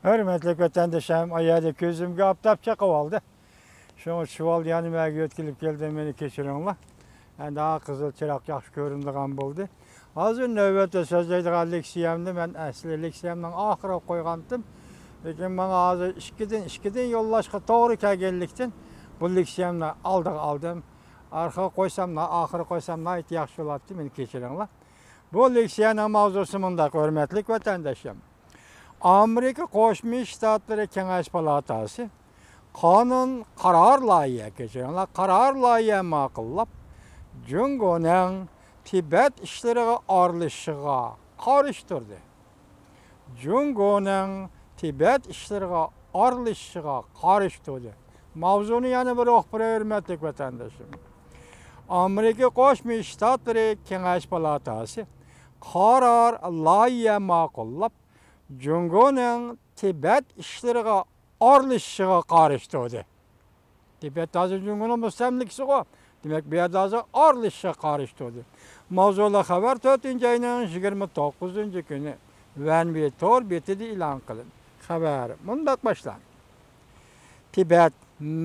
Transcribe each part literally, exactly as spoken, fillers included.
ھۆرمەتلىك ۋەتەندىشىم، ئايەدە كۆزۈمگە ئاپتاپ چېقىۋالدى. شۇڭا چۈشۈۋالدى، يەنە مەگە يۆتكىلىپ كەلدىم، مېنى كەچۈرۈڭلار. ئەمدى ھا قىزىل چىراغ ياخشى كۆرۈنىدىغان بولدى. ھازىر نۆۋەتتە سۆزلەيدىغان لېكسىيەمنى مەن ئەسلى لېكسىيەمنىڭ ئاخىرىغا قويغانتىم. لېكىن ماڭا ھازىر ئىككىدىن، ئىككىدىن يوللاشقا توغرا كەلگەنلىكتىن، بۇ لېكسىيەمنى ئالدىغا ئالدىم. ئارقىغا قويسام، ئاخىرى قويسام ناھايىتى ياخشى بولاتتى، مېنى كەچۈرۈڭلار. بۇ لېكسىيەنىڭ ماۋزۇسى مۇنداق، ھۆرمەتلىك ۋەتەنداشلىرىم. ئامېرىكا قوشما شتاتلىرى كېڭەش پالاتاسى قانۇن، قارار لايىھە، كەچۈرۈڭلار، قارار لايىھە ماقۇللاپ، جۇڭگونىڭ تىبەت ئىشلىرىغا ئارىلىشىشىغا قارشى تۇردى. جۇڭگونىڭ تىبەت ئىشلىرىغا ئارىلىشىشىغا قارشى تۇردى. ماۋزۇنى يەنە بىر ئوقۇپ بېرەي، ھۆرمەتلىك ۋەتەنداشلىرىم. ئامېرىكا قوشما شتاتلىرى كېڭەش پالاتاسى قارار لايىھە ماقۇللاپ، جۇڭگونىڭ تىبەت ئىشلىرىغا ئارىلىشىشىغا قارشى تۇردى. تىبەت ھازىر جۇڭگونىڭ مۇستەملىكىسىغۇ. دېمەك، بۇ يەردە ھازىر ئارىلىشىشقا قارشى تۇردى. ماۋزۇلۇق خەۋەر تۆتىنچى ئاينىڭ يىگىرمە توققۇزىنچى كۈنى ۋەنۋې تور بېتىدە ئېلان قىلىندى. خەۋەر مۇنداق باشلاندى. تىبەت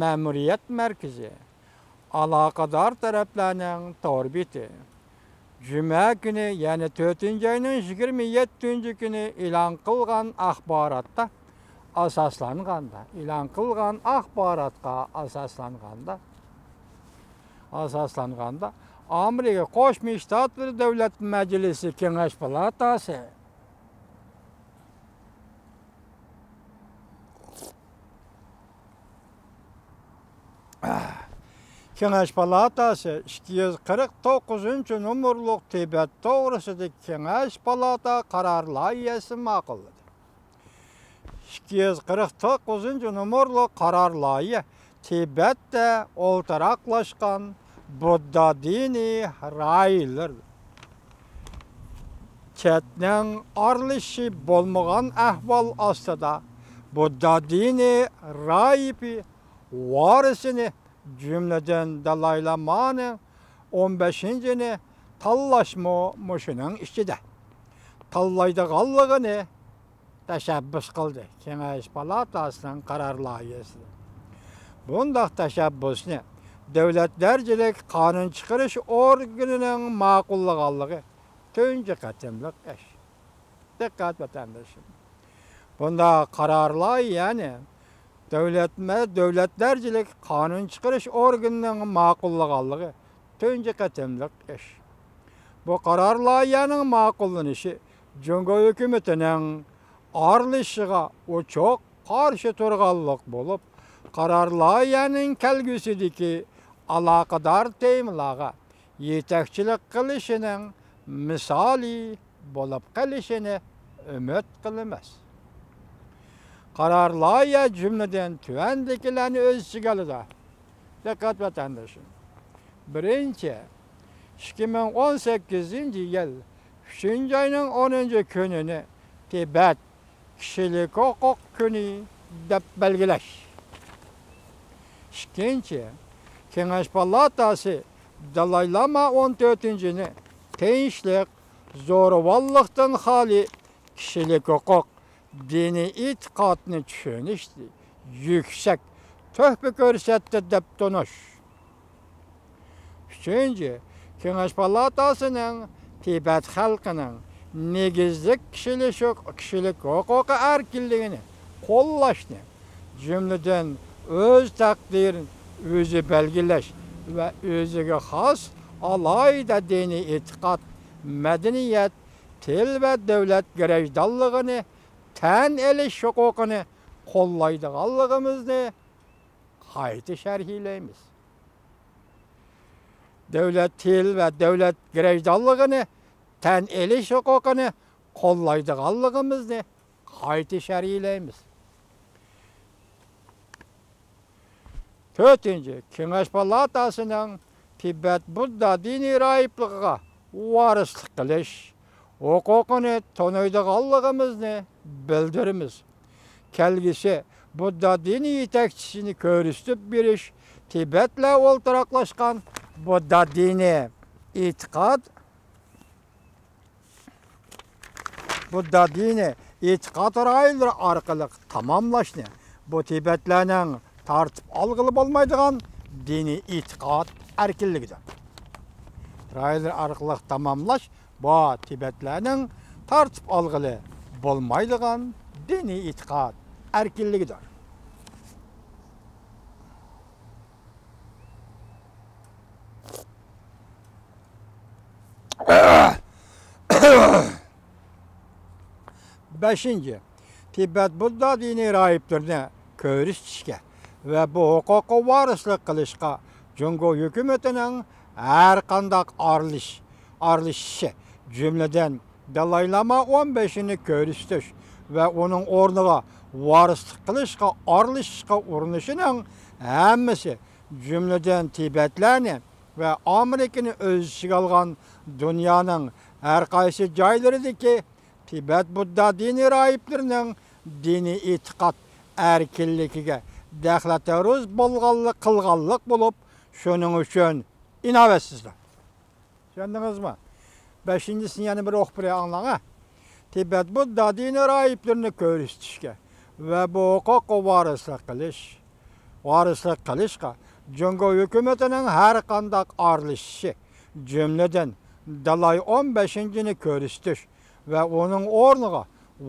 مەمۇرىيەت مەركىزى ئالاقىدار تەرەپلەرنىڭ تور بېتى جۈمە كۈنى، يەنى تۆتىنچى ئاينىڭ يىگىرمە يەتتىنچى كۈنى ئېلان قىلغان ئاخباراتتا ئاساسلانغاندا، ئېلان قىلغان ئاخباراتقا ئاساسلانغاندا، ئاساسلانغاندا، ئامېرىكا قوشما شتاتلىرى دۆلەت مەجلىسى كېڭەش پالاتاسى كېڭەش پالاتاسى ئىككى يۈز قىرىق توققۇزىنچى نومۇرلۇق تىبەت توغرىسىدىكى كېڭەش پالاتا قارار لايىھەسىنى ماقۇللىدى. ئىككى يۈز قىرىق توققۇزىنچى نومۇرلۇق قارار لايىھە تىبەتتە ئولتۇراقلاشقان بۇددا دىنىي راھىبلىرى چەتنىڭ ئارىلىشىشى بولمىغان ئەھۋال ئاستىدا بۇددا دىنىي راھىبى ۋارىسىنى، جۈملىدىن دالاي لامانىڭ ئون بەشىنچىنى تاللاشمۇ مۇشۇنىڭ ئىچىدە تاللايدىغانلىقىنى تەشەببۇس قىلدى. كېڭەش پالاتاسىنىڭ قارار لايىھەسىدە بۇنداق تەشەببۇسنى دۆلەت دەرىجىلىك قانۇن چىقىرىش ئورگىنىنىڭ ماقۇللىغانلىقى تۇنجى قېتىملىق ئىش. دىققەت، ۋەتەنداشلىرىم! بۇنداق قارار لايىھەنى دۆلەتمە-، دۆلەت دەرىجىلىك قانۇن چىقىرىش ئورگىنىنىڭ ماقۇللىغانلىقى تۇنجى قېتىملىق ئىش. بۇ قارار لايىھەنىڭ ماقۇللىنىشى جۇڭگو ھۆكۈمىتىنىڭ ئارىلىشىشىغا ئوچۇق قارشى تۇرغانلىق بولۇپ، قارار لايىھەنىڭ كەلگۈسىدىكى ئالاقىدار تېمىلارغا يېتەكچىلىك قىلىشىنىڭ مىسالى بولۇپ قېلىشىنى ئۈمىد قىلىمىز. قارار لايىھە جۈملىدىن تۆۋەندىكىلەرنى ئۆز ئىچىگە ئالىدۇ. دىققەت، ۋەتەنداشلىرىم! بىرىنچى، ئىككى مىڭ ئون سەككىزىنچى يىل ئۈچىنچى ئاينىڭ ئونىنچى كۈنىنى تىبەت كىشىلىك ھوقۇق كۈنى دەپ بەلگىلەش. ئىككىنچى، كېڭەش پالاتاسى دالاي لاما ئون تۆتىنچىنى تىنچلىق، زورىۋاللىقتىن خالىي كىشىلىك ھوقۇق، دىنىي ئېتىقادنى چۈشىنىشتە يۈكسەك تۆھپە كۆرسەتتى دەپ تونۇش. ئۈچىنچى، كېڭەش پالاتاسىنىڭ تىبەت خەلقىنىڭ نېگىزلىك كىشىلىك، كىشىلىك ھوقۇقى ئەركىنلىكىنى قوللاشنى، جۈملىدىن ئۆز تەقدىرىنى ئۆزى بەلگىلەش ۋە ئۆزىگە خاس ئالاھىدە دىنىي ئېتىقاد، مەدەنىيەت، تىل ۋە دۆلەت گىرەجدانلىقىنى تەن ئېلىش ھوقۇقىنى قوللايدىغانلىقىمىزنى قايتا شەرھلەيمىز. دۆلەت تىل ۋە دۆلەت گىرەجدانلىقىنى تەن ئېلىش ھوقۇقىنى قوللايدىغانلىقىمىزنى قايتا شەرھلەيمىز. تۆتىنچى، كېڭەش پالاتاسىنىڭ تىبەت بۇددا دىنىي راھىبلىقىغا ۋارىسلىق قىلىش ھوقۇقىنى تونۇيدىغانلىقىمىزنى بىلدۈرىمىز. كەلگۈسى بۇددا دىنىي يېتەكچىسىنى كۆرسىتىپ بېرىش، تىبەتلەر ئولتۇراقلاشقان بۇددا دىنىي ئېتىقاد، بۇددا دىنىي ئېتىقاد رايونلىرى ئارقىلىق تاماملاشنى، بۇ تىبەتلەرنىڭ تارتىپ ئالغىلى بولمايدىغان دىنىي ئېتىقاد ئەركىنلىكىدۇر. رايونلىرى ئارقىلىق تاماملاش، بۇ تىبەتلەرنىڭ تارتىپ ئالغىلى بولمايدىغان دىنىي ئېتىقاد ئەركىنلىكىدۇر. بەشىنچى، تىبەت بۇددا دىنىي راھىبلىرىنى كۆرسىتىشكە ۋە بۇ ھوقۇققا ۋارىسلىق قىلىشقا جۇڭگو ھۆكۈمىتىنىڭ ھەر قانداق ئارىلىش-، ئارىلىشىشى، جۈملىدىن دالاي لاما ئون بەشىنچىنى كۆرسىتىش ۋە ئۇنىڭ ئورنىغا ۋارىسلىق قىلىشقا ئارىلىشىشقا ئۇرۇنۇشىنىڭ ھەممىسى، جۈملىدىن تىبەتلەرنى ۋە ئامېرىكىنى ئۆز ئىچىگە ئالغان دۇنيانىڭ ھەر قايسى جايلىرىدىكى تىبەت بۇددا دىنىي راھىبلىرىنىڭ دىنىي ئېتىقاد ئەركىنلىكىگە دەخلى تەرۇز بولغانلىق، قىلغانلىق بولۇپ، شۇنىڭ ئۈچۈن ئىناۋەتسىزلەر. چۈشەندىڭىزمۇ؟ بەشىنچىسىنى يەنە بىر ئوقۇپ بېرەي، ئاڭلاڭ، ھە. تىبەت بۇددا دىنىي راھىبلىرىنى كۆرسىتىشكە ۋە بۇ ھوقۇققا ۋارىسلىق قىلىش، ۋارىسلىق قىلىشقا جۇڭگو ھۆكۈمىتىنىڭ ھەر قانداق ئارىلىشىشى، جۈملىدىن دالاي ئون بەشىنچىنى كۆرسىتىش ۋە ئۇنىڭ ئورنىغا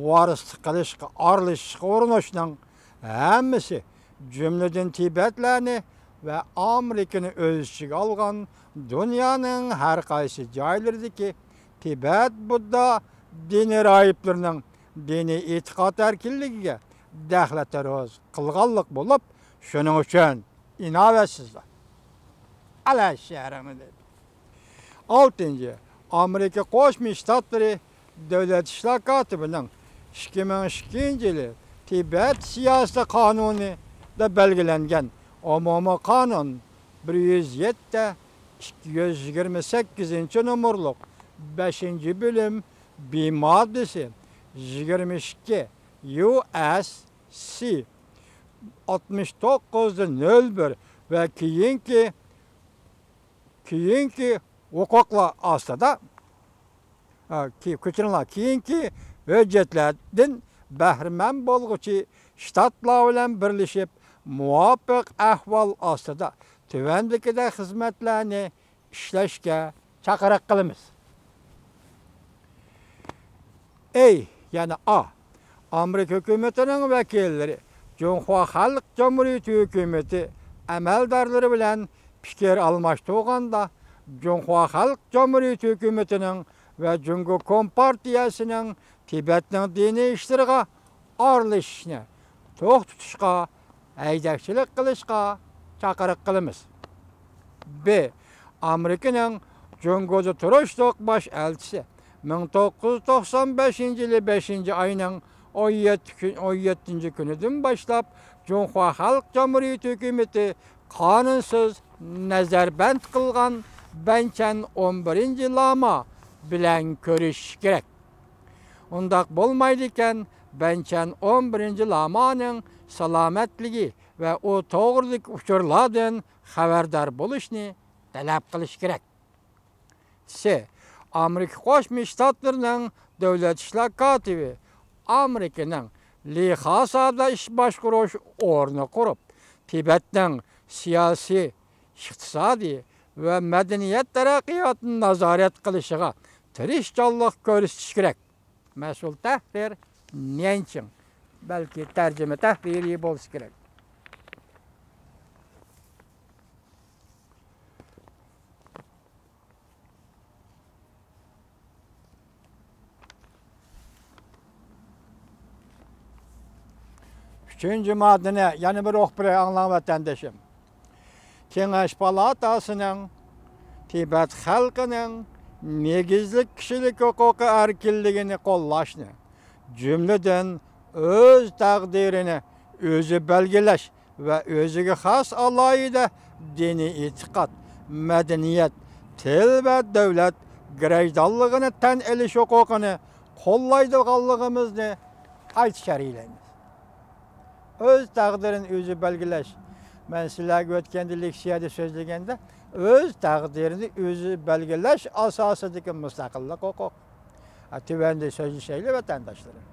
ۋارىسلىق قىلىشقا ئارىلىشىشقا ئۇرۇنۇشنىڭ ھەممىسى، جۈملىدىن تىبەتلەرنى ۋە ئامېرىكىنى ئۆز ئىچىگە ئالغان دۇنيانىڭ ھەر قايسى جايلىرىدىكى تىبەت بۇددا دىنىي راھىبلىرىنىڭ دىنىي ئېتىقاد ئەركىنلىكىگە دەخلى تەرۇز قىلغانلىق بولۇپ، شۇنىڭ ئۈچۈن ئىناۋەتسىزلەر. ئەلە شەھىرىڭنى دەيدۇ. ئالتىنچى، ئامېرىكا قوشما شتاتلىرى دۆلەت ئىشلار كاتىپىنىڭ ئىككى مىڭ ئىككىنچى يىلى تىبەت سىياسىي قانۇنىدا بەلگىلەنگەن ئومۇمىي قانۇن بىر يۈز يەتتە، ئىككى يۈز يىگىرمە سەككىزىنچى نومۇرلۇق بەشىنچى بۆلۈم بى ماددىسى، يىگىرمە ئىككى يۇ ئەس سى ئاتمىش توققۇز نۆل بىر ۋە كېيىنكى، كېيىنكى ھوقۇقلار ئاستىدا، ھە، كېي-، كەچۈرۈڭلار، كېيىنكى ھۆججەتلەردىن بەھرىمەن بولغۇچى شتاتلار بىلەن بىرلىشىپ، مۇۋاپىق ئەھۋال ئاستىدا تۆۋەندىكىدەك خىزمەتلەرنى ئىشلەشكە چاقىرىق قىلىمىز. ئەي، يەنى ئا، ئامېرىكا ھۆكۈمىتىنىڭ ۋەكىللىرى جۇڭخۇا خەلق جۇمھۇرىيىتى ھۆكۈمىتى ئەمەلدارلىرى بىلەن پىكىر ئالماشتۇرغاندا، جۇڭخۇا خەلق جۇمھۇرىيىتى ھۆكۈمىتىنىڭ ۋە جۇڭگو كومپارتىيەسىنىڭ تىبەتنىڭ دىنىي ئىشلىرىغا ئارىلىشىشنى توختىتىشقا، ھەيدەكچىلىك قىلىشقا چاقىرىق قىلىمىز. ب، ئامېرىكىنىڭ جۇڭگودا تۇرۇشلۇق باش ئەلچىسى مىڭ توققۇز يۈز توقسان بەشىنچى يىلى بەشىنچى ئاينىڭ ئون يەتتە كۈن، ئون يەتتىنچى كۈنىدىن باشلاپ جۇڭخۇا خەلق جۇمھۇرىيىتى ھۆكۈمىتى قانۇنسىز نەزەربەند قىلغان بەنچەن ئون بىرىنچى لاما بىلەن كۆرۈشۈشى كېرەك. ئۇنداق بولمايدىكەن، بەنچەن ئون بىرىنچى لامانىڭ سالامەتلىكى ۋە ئۇ توغرىدىكى ئۇچۇرلاردىن خەۋەردار بولۇشنى تەلەپ قىلىش كېرەك. سى، ئامېرىكا قوشما شتاتلىرىنىڭ دۆلەت ئىشلار كاتىپى ئامېرىكىنىڭ لىخاسادا ئىش باشقۇرۇش ئورنى قۇرۇپ، تىبەتنىڭ سىياسىي، ئىقتىسادىي ۋە مەدەنىيەت تەرەققىياتىنى نازارەت قىلىشىغا تىرىشچانلىق كۆرسىتىش كېرەك. مەسئۇل تەھرىر نيەنچىڭ، بەلكى تەرجىمە تەھرىرى بولسا كېرەك. ئۈچىنچى ماددىنى يەنە بىر ئوقۇپ بېرەي، ئاڭلاڭ ۋەتەندىشىم. كېڭەش پالاتاسىنىڭ تىبەت خەلقىنىڭ نېگىزلىك كىشىلىك ھوقۇقى ئەركىنلىكىنى قوللاشنى، جۈملىدىن ئۆز تەقدىرىنى ئۆزى بەلگىلەش ۋە ئۆزىگە خاس ئالاھىدە دىنىي ئېتىقاد، مەدەنىيەت، تىل ۋە دۆلەت گىرەجدانلىقىنى تەن ئېلىش ھوقۇقىنى قوللايدىغانلىقىمىزنى قايتا شەرھلەيمىز. ئۆز تەقدىرىنى ئۆزى بەلگىلەش. مەن سىلەرگە ئۆتكەندە لېكسىيەدە سۆزلىگەندە، ئۆز تەقدىرىنى ئۆزى بەلگىلەش ئاساسىدىكى مۇستەقىللىق ھوقۇق. ھە، تۆۋەندە سۆزلىشەيلى، ۋەتەنداشلىرىم.